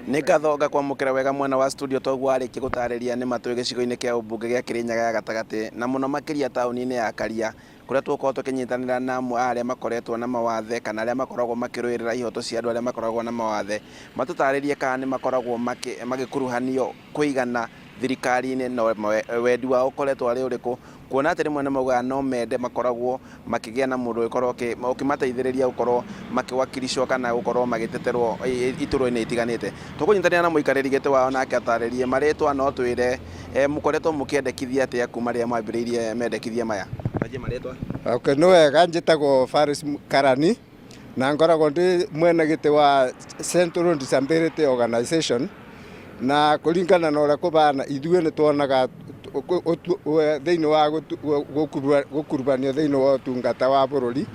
Nĩ ngatho ngakwamũkĩra wega mwena wa studio toguo warĩkia gũtarĩria nĩ matũĩ gĩcigo-inĩ kĩa ũmbunge gĩa Kĩrĩnyaga ya gatagatĩ na mũno makĩria taũni-inĩ ya Karia kũrĩa tũgũkorwo tũkĩnyitanĩra na amwe a arĩa makoretwo na mawathe kana arĩa makoragwo makĩrũĩrĩra ihoto cia andũ arĩa makoragwo na mawathe matũtarĩrie kana nĩ makoragwo magĩkuruhanio kũigana thirikari-inĩ na wendi wao ũkoretwo arĩ ũrĩkũ kuona atĩ rĩmwe nĩ maugaga no mende makoragwo makĩgĩa na mũndũ ũgĩkorwo ũkĩmateithĩrĩria gũkorwo makĩwakiricwo kana gũkorwo magĩteterwo iturwa-inĩ itiganĩte. Tũkũnyitanĩra na mũikarĩri gĩtĩ wao nake atarĩrie marĩtwa no twĩre mũkoretwo mũkĩendekithia atĩa kuma rĩrĩa mwambĩrĩirie mendekithia maya. Twanjie marĩtwa. Okay, nĩ wega njĩtagwo Faris Karani na ngoragwo ndĩ mwene gĩtĩ wa Central Disability Organization na kũringana na ũrĩa kũbana ithuĩ nĩ tuonaga thĩinĩ wa gũkuruhanio thĩinĩ wa ũtungata wa bũrũri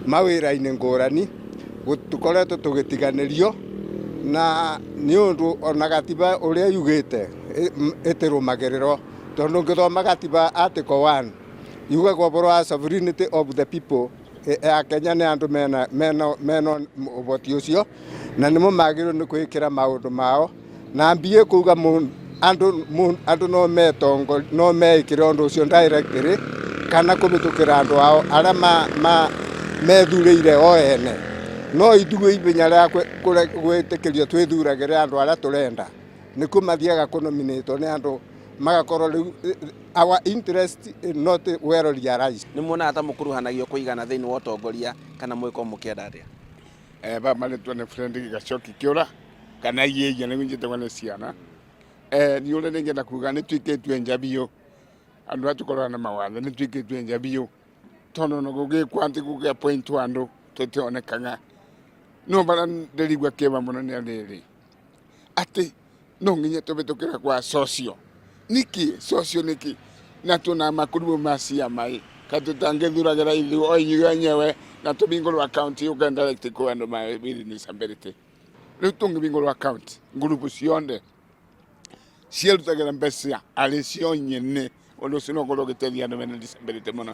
mawĩra-inĩ ngũrani tũkoretwo tũgĩtiganĩrio na nĩ ũndũ ona gatiba ũrĩa yugĩte ĩtĩrũmagĩrĩrwo tondũ ũngĩthoma gatiba article 1 yugaga ũhoro wa sovereignty of the people ya Kenya nĩ andũ mena mena mena ũhoti ũcio na nĩmo magĩrĩirwo nĩ kwĩkĩra maũndũ mao na mbie kuga andũ andũ no metongo no meĩkĩre ũndũ ũcio directly kana kũhĩtũkĩra andũ ao arĩa ma, ma methurĩire o ene no ithuĩ ithenya rĩa gwĩtĩkĩrio twĩthuragĩre andũ arĩa tũrenda nĩkuo mathiaga kũnominĩtwo nĩ andũ magakorwo rĩu our interest is not well realized. Nĩ muonaga ta mũkuruhanagio kũigana thĩinĩ wa ũtongoria kana mwĩko mũkĩenda atĩa? Eh, ba marĩtwa nĩ Fred Gacoki Kĩũra kana Iĩia nĩguo njĩtagwo nĩ ciana. Eh, niĩ ũrĩa nĩngĩenda kuga nĩ tuikĩtue nja biũ andũ aya tũkoragwo na mawathe nĩ tuikĩtue nja biũ tondũ na gũgĩkwo atĩ gũgĩ-appoint andũ tũtionekaga no bara ndĩrigua kĩeva mũno nĩ rĩrĩ atĩ no nginya tũhĩtũkĩre kwa socio nĩkĩ socio nĩkĩ na tuna makurubu ma ciama ĩ ka tũtangĩthuragĩra ithuĩ o inyuĩ enyewe na tũhingũrwo account yũke direct kwĩ andũ ma with disability rĩu tũngĩhingũrwo account ngurubu cionde ciĩrutagĩra mbeca arĩ cio nyene ũndũ ũcio no ũkorwo ũgĩteithia andũ mena disability mũno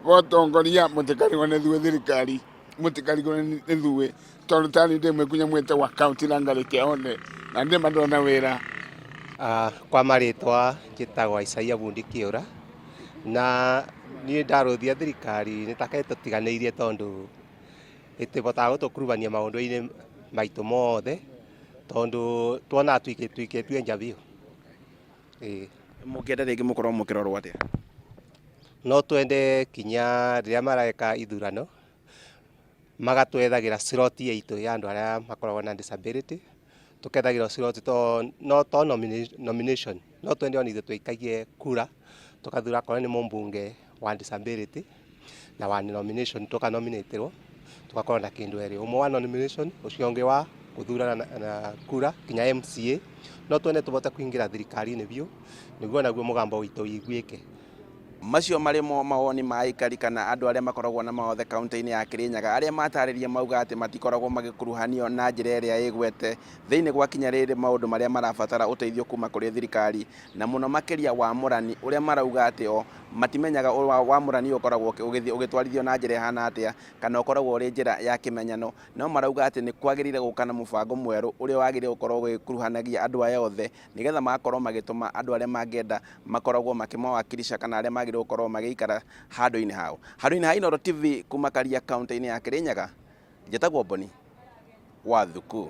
gotongoria mũtikarigwo nĩ ithuĩ thirikari mũtikarigwo nĩ ithuĩ tondũ tani ndĩ mwĩkunya mwĩtagwo account na ngarĩkia one na ndĩ mandona wĩra. Kwa marĩtwa njĩtagwo Isaia Bundi Kĩũra na niĩ ndarũthia thirikari nĩ taka ĩtũtiganĩirie tondũ ĩtĩbotaga gũtũkurubania maũndũ-inĩ maitũ mothe tondũ tuonaga tuikĩtue nja biũ. Ĩĩ. Mũngĩenda rĩngĩ mũkorwo mũkĩrorwo atĩa? No twende kinya rĩrĩa mareka ithurano magatwethagĩra slot itũ ya andũ arĩa makoragwo na disability tũkethagĩrwo slot to no to nomination no twende ona ithuĩ tũikagie kura tũkathura akorwo nĩ mũmbunge wa disability na wa nomination tũkanominatĩrwo tũgakorwo na kĩndũ erĩ ũmwe wa nomination ũcio ũngĩ wa gũthurana na kura kinya MCA no twende tũbote kũingĩra thirikari-inĩ biũ nĩguo naguo mũgambo witũ ũiguĩke. Macio marĩ mo mawoni ma aikari kana andũ arĩa makoragwo na mawathe kaunti-inĩ ya Kirinyaga arĩa matarĩria mauga atĩ matikoragwo magĩkuruhanio na njĩra ĩrĩa ĩgwete thĩinĩ gwa kinya rĩrĩ maũndũ marĩa marabatara ũteithio kuma kũrĩ thirikari na mũno makĩria wamũrani ũrĩa marauga atĩ o matimenyaga wamũrani ũkoragwo ũgĩtwarithio na njĩra ĩhana atĩa kana ũkoragwo ũrĩ njĩra ya kĩmenyano no marauga atĩ nĩ kwagĩrĩire gũka na mũbango mwerũ ũrĩa wagĩrĩire gũkorwo ũgĩkuruhanagia andũ aya othe nĩgetha magakorwo magĩtũma andũ arĩa mangĩenda makoragwo makĩmawakilisha kana arĩa magĩrĩirwo gũkorwo magĩikara handũ-inĩ hao. Handũ-inĩ ha Inooro TV kuma Karia kaunti-inĩ ya Kirinyaga, njĩtagwo Boni wa Thuku.